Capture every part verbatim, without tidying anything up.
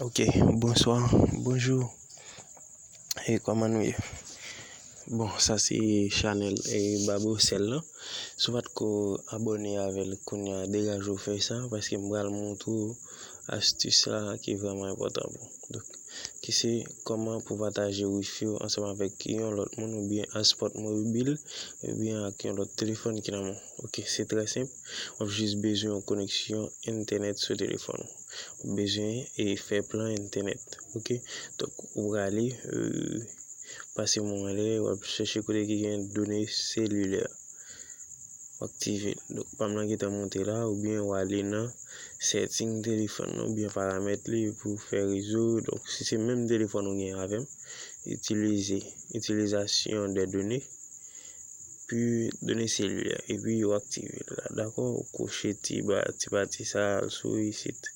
Ok, bonswa, bonjou. E kòman nou ye? Bon, sa se chanèl e Babo Sèl lan. Si w pa t ko abòne avè l kounye a, degaje w fè sa, paske m pral montre w astis la ki vrèman enpòtan pou ou. Donk, ki se kòman pou pataje wifi w ansanm avèk yon lòt moun oubyen hotspot mobil oubyen ak yon lòt telefòn ki nan men w. Ok, se trè senp. W ap jis bezwen yon koneksyon entènèt sou telefòn ou. W ap bezwen e fè plan entènèt. Ok? Donk, ou prale, euh, pase mwen anlè, w ap chèche kote ki gen done selilè. W aktive l. Donk, pa m nan gentan monte la, oubyen w ale nan setting telefòn nan, oubyen paramèt li pou fè rezo. Donk, si se menm telefòn ou gen avè m, itilize, itilizasyon de done, pi done selilè, epi w aktive l la, dakò? Ou kwoche ti ba, ti pati sa a sou isit.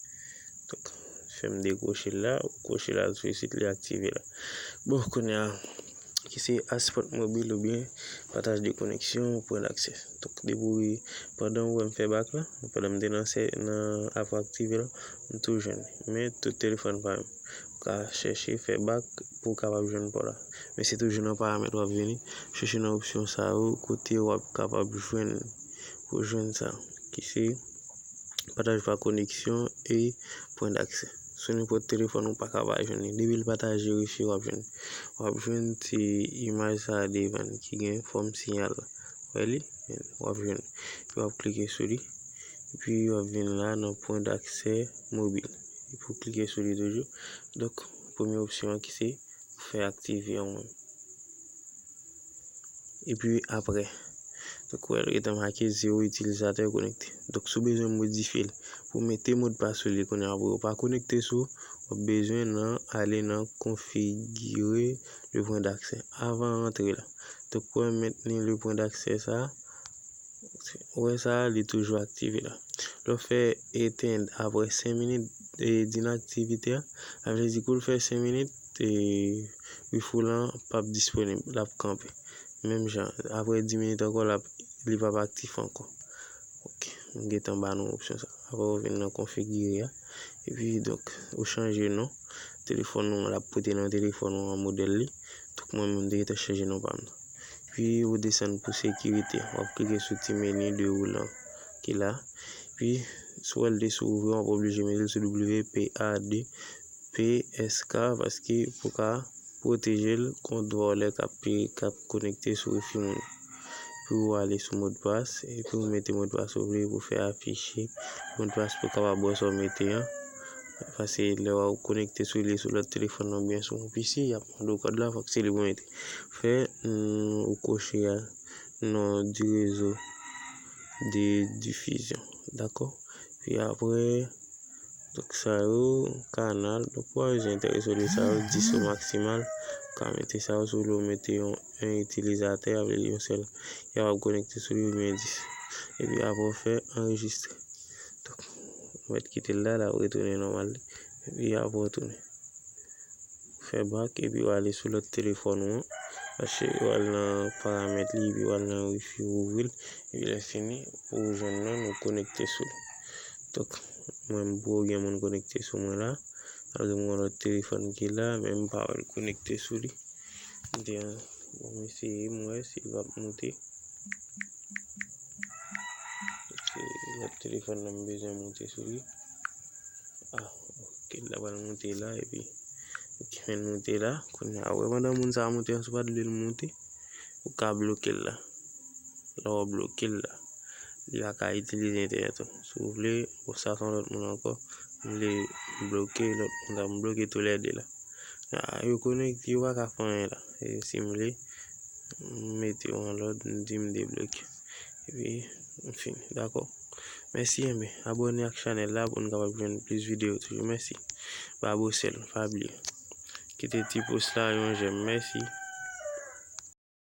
Donk, fè m dekwoche l la, ou kwoche l al sou isit, li aktive la. Bon, kounye a, ki se hotspot mobil oubyen pataj de koneksyon, pwen daksè. Donk, depi pandan w wè m fè bak la, pandan m te nan sè-, nan apre aktive la, m tou jwenn li. Men tout telefòn pa menm. Ou ka chèche fè bak pou w kapab jwenn pa w la. Men se toujou nan paramèt w ap vini, chèche nan opsyon sa yo, kote w ap kapab jwenn, pou jwenn sa, ki se pataj pa koneksyon e pwen daksè. Sou nenpòt telefòn ou pa ka pa jwenn li. Depi l pataje wifi w ap jwenn. W ap jwenn ti imaj sa a devan ki gen fòm siyal. Wè li? W ap jwenn. Epi w ap klike sou li. Epi w ap vin la nan pwen daksè mobil. Epi w klike sou li toujou. Donk, premye opsyon an ki se fè aktive an menm. Epi apre, donk, wè, l gentan make zewo itilizatè konekte. Donk, si w bezwen modifye l, pou w mete modpas sou li kounye a, pou yo pa konekte sou, w ap bezwen nan, ale nan konfigire le pwen daksè. Avan antre la. Donk, wè, mentni le pwen daksè sa, wè sa, li toujou aktive la. Lè w fè etenn apre senk minit, e, dinaktivite a, sa vle di kou l fè senk minit, e, wifi w lan p ap disponib, l ap kanpe. Menm jan, apre dis minit ankò, l ap, li p ap aktif ankò. Ok, m gentan ba nou opsyon sa. Apre, ou vin nan konfigire a. Epi, donk, ou chanje non telefòn ou an, l ap pote nan telefòn ou an modèl li. Donk, mwen menm, m te gentan chanje non pa m nan. Epi, ou desann pou sekirite. W ap klike sou ti meni de woulan ki la. Epi, si w wè l te sou ouvri, w ap oblije mete l sou W P A D P S K, paske pou ka pwoteje l kont vòlè k ap, k ap konekte sou wifi moun. Epi ou ale sou modpas, epi ou mete modpas ou vle pou fè afiche modpas pou kapab wè sa w mete an. Paske lè w konekte sou li sou lòt telefòn nan oubyen sou yon P C, y ap mande w kòd la, fòk se li pou mete. Fè, mm, ou kwoche a, nom du réseau de diffusion. Dakò? Epi apre, donk, sa yo, kanal. Donk, ou pa bezwen enterese w de sa yo, dis o maksimal. Ou ka mete sa yo, si w vle w mete yon, yon itilizatè, sa vle di yon sèl ki kapab konekte sou li, oubyen dis. Epi apre, w fè anrejistre. Donk, ou mèt kite l la, l ap retounen nòmal li. Epi apre, w tounen. Fè bak, epi w ale sou lòt telefòn ou an. Paske w al nan paramèt li, epi w al nan wifi, ou ouvri l. Epi lè fini, pou w jwenn non, nou konekte sou li. Donk, mwen, m poko gen moun konekte sou mwen la. Malgre m gen yon lòt telefòn ki la, men m pa wè l konekte sou li. M te, bon, m eseye, m wè si l p ap moute. Se lòt telefòn nan m bezwen moute sou li. Ah, ok, l pral moute la, epi, ok, men l moute la. Kounye a, ou wè, pandan moun sa a moute an, si w pa t vle l moute, ou ka bloke l la. Lè w bloke l la, li pa ka itilize entènèt ou. Si w vle, bon, sa se yon lòt moun ankò. M vle bloke lòt moun sa, m bloke toulède la. Ah, yo konekte, yo pa ka fè anyen la. E si m vle, m mete yo an lòd, m di m debloke. Epi, m fini, dakò? Mèsi, enben, abòne ak chanèl la pou n kapab jwenn plis videyo toujou. Mèsi. Babo Sèl, pa bliye. Kite ti pous la, yon jèm. Mèsi.